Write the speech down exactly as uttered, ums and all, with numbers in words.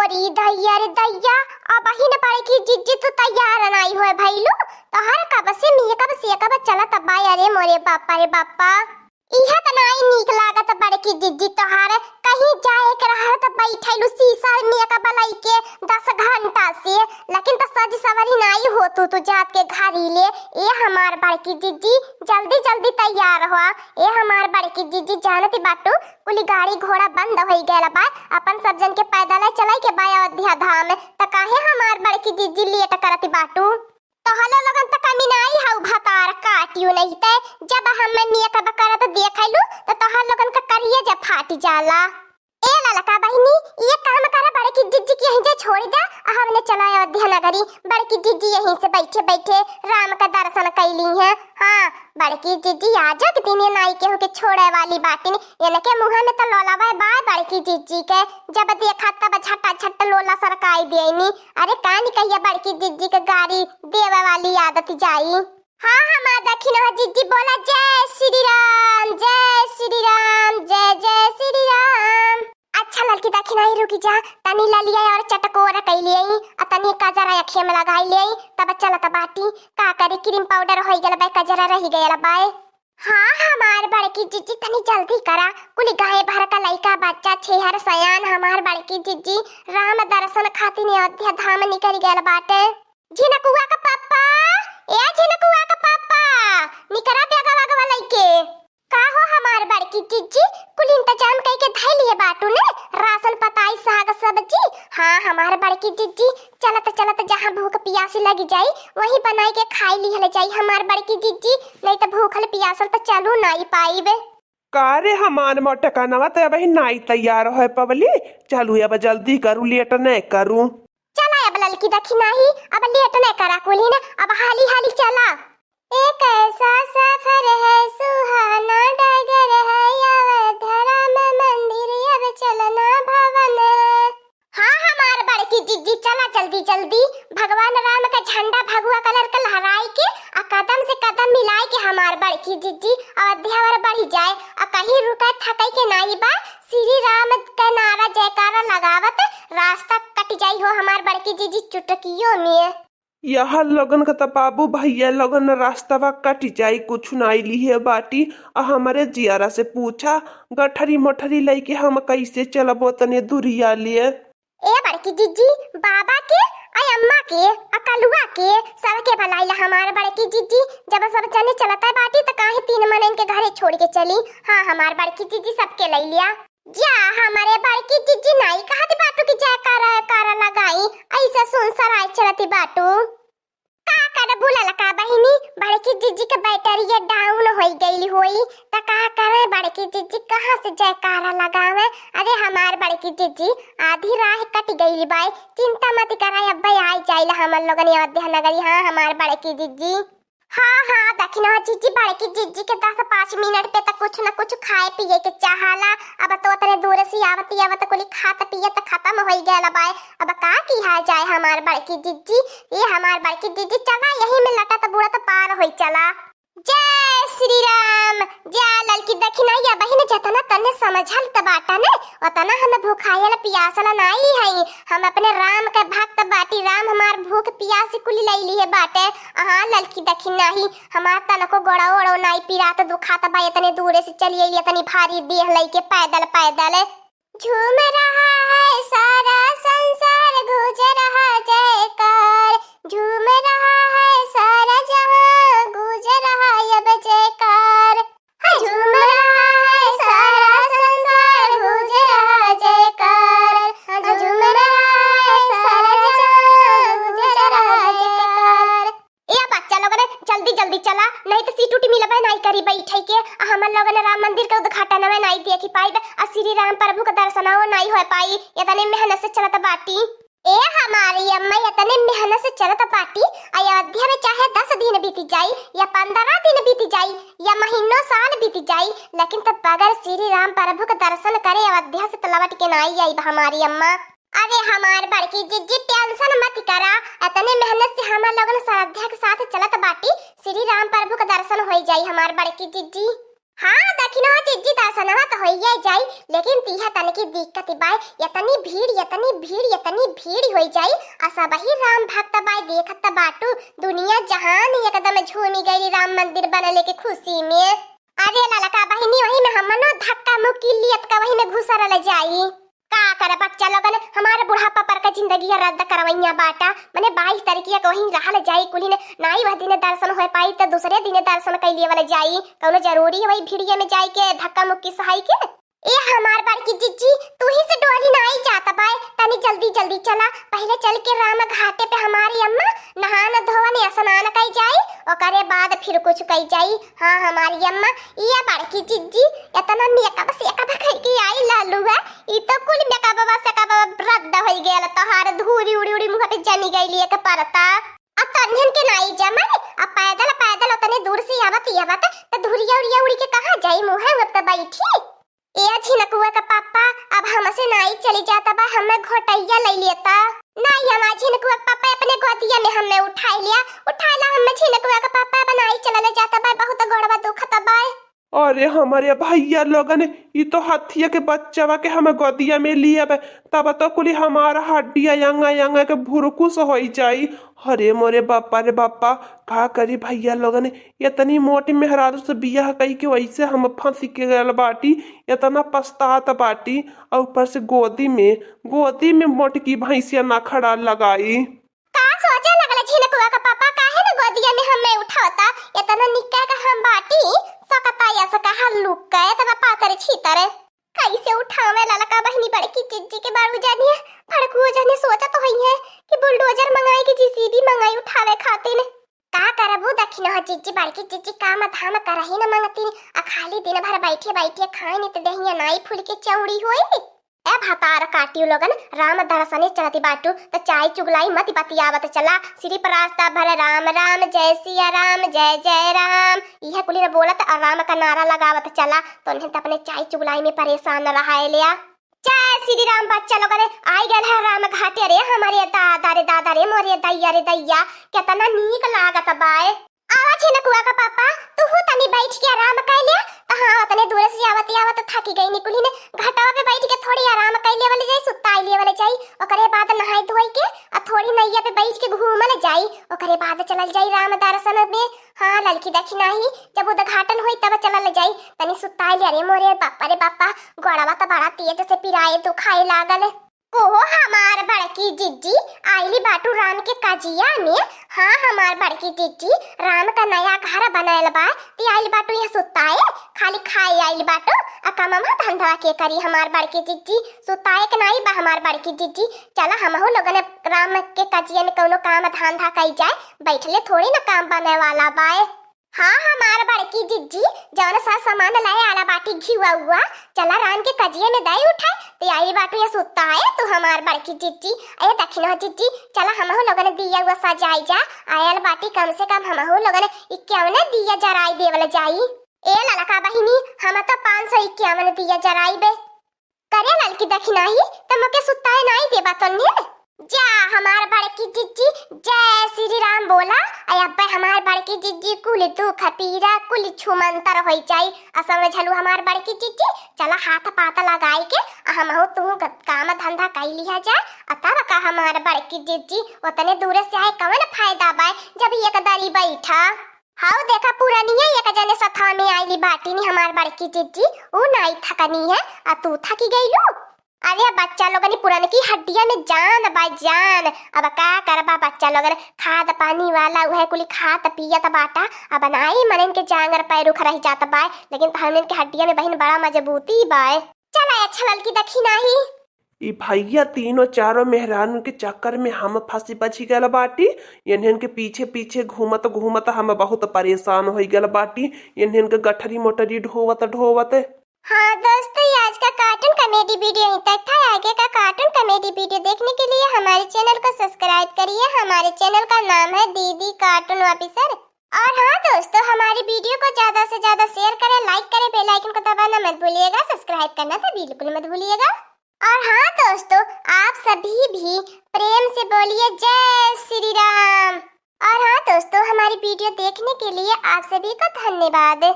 अरे दैया रे दैया, अबहिन बड़की जिज्जी तू तैयार नाई होए भइलू। तोहर कब से मेकअप सेकअप चलत बा, अरे मोरे बापा रे बापा। इहे त नाई नीक लागत बड़की जिज्जी तोहार, कहीं जाए के रहल त बैठैलू शीशा मेकअप लइके दस घंटा से, लेकिन त सज सवरी नाई हो तू, तू जात के घरी ले। ए हमार बड़की जिज्जी, जल्दी जल्दी तैयार हो। ए हमार बड़की जिज्जी, जानती बाटू कुली गाड़ी घोड़ा बंद होइ गयल बा, अपन सब जन के पैदल चलै के बा अयोध्या धाम, त काहे हमार बड़की जिज्जी लेट करत बाटू? तोहलो लोगन त कमी नाई हउ भतार काटियो नहीं ते, जब हम मेकअप करत देखैलू त तोहर लोगन का करिए जे फाट जाला। ए ललका बहिनी, ये काम कर, बड़की जिज्जी के यहीं जे छोड़ दे, आ हमने चला अयोध्या नगरी। बड़की जिज्जी यहीं से बैठे बैठे राम का दर्शन कैली हैं। हाँ, बड़की जिज्जी आजो के दिन ये नाई केहू के छोड़े वाली बाटिन। इनके मुँह में तो लोलावा बा बड़की जिज्जी के, जब देखा तब झटा झट लोला सरकाई देनी। अरे का नी कहिया बड़की जिज्जी के गारी देवे वाली आदत जाई। हाँ, हमार दखिनहा जिज्जी बोला, जय श्री राम, जय श्री राम, जय जय श्री राम। अच्छा ललकी दखिनही, रुकी जा, तनी ललिया और चटकोर कइ लेई, आ तनी कजरा अखिया में लगाई लेई, तब चलत बाटी। का करी, क्रीम पाउडर होइ गयल बा, कजरा रहि गयल बा। हाँ, हमार बड़की जिज्जी, तनी जल्दी करा, कुल गाय भर का लइका बच्चा, छेहर सयान, हमार बड़की जिज्जी, राम दर्शन खातिर अयोध्या धाम निकल गयल बाटे। झिनकुआ का पापा, ए झिनकुआ का पापा, निकरा बैगवा वैगवा लइके। का हो हमार बड़की जिज्जी, कुल इंतजाम कइके धइ लिए बाटू ने, राशन पताई, साग सब्जी। हाँ, हमार बड़की जिज्जी, चलत चलत जहाँ भूख पियासी लगी जाई, वहीं बनाई के खाई लिहल जाई हमार बड़की जिज्जी, नहीं त भूखल पियासल त चलू नाई पाइबे। का रे हमार मोटकनवा, त अबही नाई तैयार होइ पवली? चलू अब जल्दी करू, लेट न करू। चला अब ललकी दखिनही, अब लेट न करा कुलिन, अब हाली हाली चला। एक ऐसा सफर है सुहाना, डगर है अवध राम मंदिर, अब चलना भवन है। हाँ हमार बड़की जिज्जी, चला जल्दी जल्दी, भगवान राम का झंडा भगवा कलर का लहराई के आ कदम से कदम मिलाई के हमार बड़की जिज्जी अयोध्या ओर बढ़ी जाए। आ कहीं रुके थके के नाई बा, श्री राम का नारा जयकारा लगावत रास्ता कट जाई हो हमार बड़की जिज्जी चुटकियों में। यह लोगन का त बाबू भैया लोगन रास्तवा कट जाई, कुछ नाई लिहे बाटी। आ हमरे जियारा से पूछा, गठरी मोठरी लइके हम कैसे चलबो तने दुरिया लिए? ए बड़की जिज्जी, बाबा के, आ अम्मा के, आ कलुआ के, सबके बुलाइला हमार बड़की जिज्जी। जब सब जने चलत बाटी त काहे तीन मनइन के घरे छोड़ के चली? हाँ हमार बड़की जिज्जी, सबके लइ लिया। जा हमरे बड़की जिज्जी, नाई कहत बाटू कि जयकारा, जयकारा लगाई, ऐसे सुनसराय चलती बाटू। का करबू ललका बहिनी, बड़की जिज्जी के बैटरिया डाउन होइ गइल होई, त का करे, बड़की जिज्जी कहाँ से जयकारा लगावे? अरे हमार बड़की जिज्जी, आधी राह कट गइल बाय, चिंता मत कराए, अब्बे आई जाइला हमन लोगन अयोध्या नगरी। हाँ हमार बड़की जिज्जी। हाँ, हाँ, दखिनहा जिज्जी, बड़की जिज्जी के दस पाँच मिनट पे त कुछ न कुछ खाए पिए के चाहाला। अब तो ओतने दूर से आवत आवत कुली खात पियत खतम होइ गयल बाय। अब का किहा जाए हमार बड़की जिज्जी, ए हमार बड़की जिज्जी, चला यही में लटत बुड़त पार होइ चला। जय श्री राम। जा ललकी दखिनहा बहिन, जतना तने समझल त बाटा ने, ओतना हम भुखायल पियासल नाई हई। हम अपने राम के भक्त बाटी, राम हमार भूख पियास कुल लइ लिहे बाटे। हाँ ललकी दखिनहा, हमार तनको गोड़ो ओड़ो नाई पिरात दुखात बा, एतने दूरे से चली अइली, एतनी भारी देह लइके पैदल पैदल। झूम रहा है सारा संसार, गूंज रहा जयकार, झूम रहा है सारा जहां, गूंज रहा अब जयकार। हाँ, झूम रहा है सारा संसार, गूंज रहा जयकार। हाँ, झूम रहा है सारा जहां, गूंज रहा जयकार। ए बच्चा लोगन, जल्दी जल्दी चला, नहीं तो सीट उटी मिलबे नहीं करी बैठे के। आ हमन लोगन राम मंदिर के उद्घाटनवे नहीं देखी पाइब, आ श्री राम प्रभु के दर्शनवो नहीं हो पाई, इतने मेहनत से चलत बाटी। ए हमारी अम्मा, इतने मेहनत से चलत बाटी, अयोध्या में चाहे दस दिन बीत जाई या पन्द्रह दिन बीत जाई या महीनों साल बीत जाई, लेकिन तब बगैर श्री राम प्रभु के दर्शन करे अयोध्या से तो लौट के नाई आईब हमारी अम्मा। अरे हमार बड़की जिज्जी, tension मत करा, इतने मेहनत से हम लोगन श्रद्धा के साथ चलत बाटी, श्री राम प्रभु के दर्शन होई जाई हमार बड़की जिज्जी। हाँ, दखिनहो जिज्जी, दर्शनवा त होइये जाई, लेकिन तिहा तनकी दिक्कत बाय, एतनी भीड़, एतनी भीड़, एतनी भीड़ होइ जाई। आ सबही राम भक्त बाय, देखत त बाटू, दुनिया जहान एकदम झूमी गई राम मंदिर बनले के खुशी में। अरे ललका बहिनी, वही में हमनो धक्का मुक्की लियत का वही में घुसरल जाई। का करे बच्चा लोगन, हमार बुढ़ापा पर का जिंदगी रद्द करवैया बाटा। मने बाईस तारीखिया के वहीं रहल जाई कुलिन, नाई वह दिन दर्शन होए पाई त दूसरे दिन दर्शन कइ लेवल जाई। कौनो जरूरी है वही भीड़िया में जाई के धक्का मुक्की सहाई के? ए हमार बड़की जिज्जी, तू ही से डोली नाई जात बाय, तनी जल्दी जल्दी चला। पहले चल के राम घाटे पे हमारी अम्मा नहान धोवन स्नान कई जाई, ओकरे बाद फिर कुछ कई जाई। हाँ हमारी अम्मा, ये बड़की जिज्जी, इतना मेकअप सेकअप कई के आई लालू है, ई तो कुल मेकअपवा सेकअपवा रद्द होई गयल, तोहार धूरी उड़ी उड़ी मुँह पे जमी गइली एक परता। अब तनिहन के नाई जमल, अब पैदल पैदल उतने दूर से आवत आवत त धुरिया उरिया उड़ी के कहाँ जाई, मुँह उहाँ पे बैठी। ए झिनकुआ का पापा, अब हमसे नाई चली जाता बा, हमें घोटैया ले लेता। नाई, हमार झिनकुआ का पापा अपने गोदिया में हमें उठाई लिया, उठाई ला हमें झिनकुआ का पापा, अब नाई चलले जाता बा, बहुत गोड़वा दुखत बा। अरे हमरे भैया लोगन, ई तो हथिया के बच्चवा के हम गोदिया में लियब, तब तो कुली हमार हड्डिया अंगा अंगा के भुरकुस होई जाई। अरे मोरे बापा रे बापा, का करी भैया लोगन, इतनी मोटी मेहरारू से बियाह कई के वैसे हम फंसी के गयल बाटी, इतना पछतात बाटी। और ऊपर से गोदी में, गोदी में मोटकी भैंसिया ना खड़ा लगाई। का सोचे लगले झिनकुआ का पापा, काहे न गोदिया में हमें उठावता? इतना निक्का का हम बाटी, सकता या सका हल्लुक का, इतना पातर छीतर। कैसे उठावे ललका बहिनी बड़की जिज्जी के बारू जानिए, बड़कुओ जानिए सोचत होई है कि बुलडोजर मंगाई कि जेसीबी मंगाई उठावे खातिर। का करबू दखिनहो जिज्जी, बड़की जिज्जी काम धाम करही न मंगती, आ खाली दिन भर बैठे बैठे खाए नित देहिया नाई फूल के चौड़ी होई। ए भतार काटियो लोगन, राम दर्शने चलती बाटू, त चाय चुगलाई मत बतियावत चला। सिर्फ रास्ता भर राम राम, जय सिया राम, जय जय राम, इहे कुली न बोलत और राम का नारा लगावत चला। तो उन्हें त अपने चाय चुगलाई में परेशान रहाए लिया। जय श्री राम बच्चा लोगन, आई गल है राम घाटे रे, हमारे दादा रे दादा रे, मोरे दैया रे दैया, कितना नीक लागत बाय। आवा झिनकुआ का पापा, तू हूँ तनी बैठ के आराम कर ले। त हाँ, उतने दूर से आवत आवत थकी गई निकुली ने। घटवा पे बैठ के थोड़ी आराम कर लेवल जाई, सुताई लेवल जाई। ओकरे बाद नहाई धोई के आ थोड़ी नैया पे बैठ के घूमल जाई। ओकरे बाद चलल जाई राम दर्शन में। हाँ ललकी दखिनही, जब उद्घाटन होई तब चलल जाई। तनी सुताई ले रे मोरे बापा रे बापा, गोड़वा त बड़ा तेज से पिराए दुखाए लागल। ओहो हमार बड़की जिज्जी, आइली बाटू राम के कजिया में। हाँ हमार बड़की जिज्जी, राम का नया घर बनायल बा, ती आइल बाटू यहाँ सुताए, खाली खाए आइल बाटू, आ कमवा धंधा के करी हमार बड़की जिज्जी, सुताए के नाई बा हमार बड़की जिज्जी। चला हमहू लोगन राम के कजिया में कौनो काम धंधा कई जाए, बैठले थोड़ी न काम बने वाला बाए। हाँ हमार बड़की जिज्जी, जौन सा सामान लाए आला बाटी घिउआ उआ, चला राम के कजिए में दई उठाए, ते आई बाटू ये सुताए तू हमार बड़की जिज्जी। ए दखिनहो जिज्जी, चला हमहू लोगन दिया उआ सजाई जा, आयल बाटी कम से कम हमहू लोगन इक्यावन दिया जराई देवल जाई। ए ललका बहिनी, हम तो पाँच सौ इक्यावन दिया जराई बे। करे ललकी दखिनही, त मोके सुताए नाई देबा तन्ने? जा हमार बड़की जिज्जी, जय श्री राम बोला। अय अब्बे हमार बड़की जिज्जी कुल दुख पीरा कुल छुमंतर होई जाई। आ समझलू हमार बड़की जिज्जी, चला हाथ पाता लगाई के आ हमहू तू ग-, काम धंधा कई लिहा जा। आ तब का हमार बड़की जिज्जी, ओतने दूर से आए कवन फायदा बाय जब एक दरी बैठा। हाउ देखा पुरनिया एक जने सथवा में आइली बाटी नी हमार बड़की जिज्जी, ऊ नाई थकनी है, आ तू थकी गईलू। अरे बच्चा लोगन, ई पुरनकी हड्डिया में जान बा जान। अब का करबा बच्चा लोगन, खाद पानी वाला उहे कुली खात पियत बाटा। अब नाई मनन के जांगर पैरुख रह जात बाय, लेकिन तहमन के हड्डिया में बहिन बड़ा मजबूती बाय। चला अच्छा ललकी दखिनही। ई भैया तीनों चारों मेहरानू के चक्कर में हम फंसी बची गल बाटी। इन्हन के पीछे पीछे घूमत घूमत हम बहुत परेशान होई गल बाटी। इन्हन के गठरी मोटरी ढोवत ढोवत। हाँ दोस्तों, ये आज का कार्टून कॉमेडी वीडियो यहीं तक था। आगे का कार्टून कॉमेडी वीडियो देखने के लिए हमारे चैनल को सब्सक्राइब करिए। हमारे चैनल का नाम है दीदी कार्टून ऑफिसर। और हाँ दोस्तों, हमारी वीडियो को ज्यादा से ज्यादा शेयर करें, लाइक करें, बेल आइकन को दबाना मत भूलिएगा, सब्सक्राइब करना तो बिल्कुल मत भूलिएगा। और हाँ दोस्तों, आप सभी भी प्रेम से बोलिए जय श्री राम। और हाँ दोस्तों, हमारी वीडियो देखने के लिए आप सभी को धन्यवाद।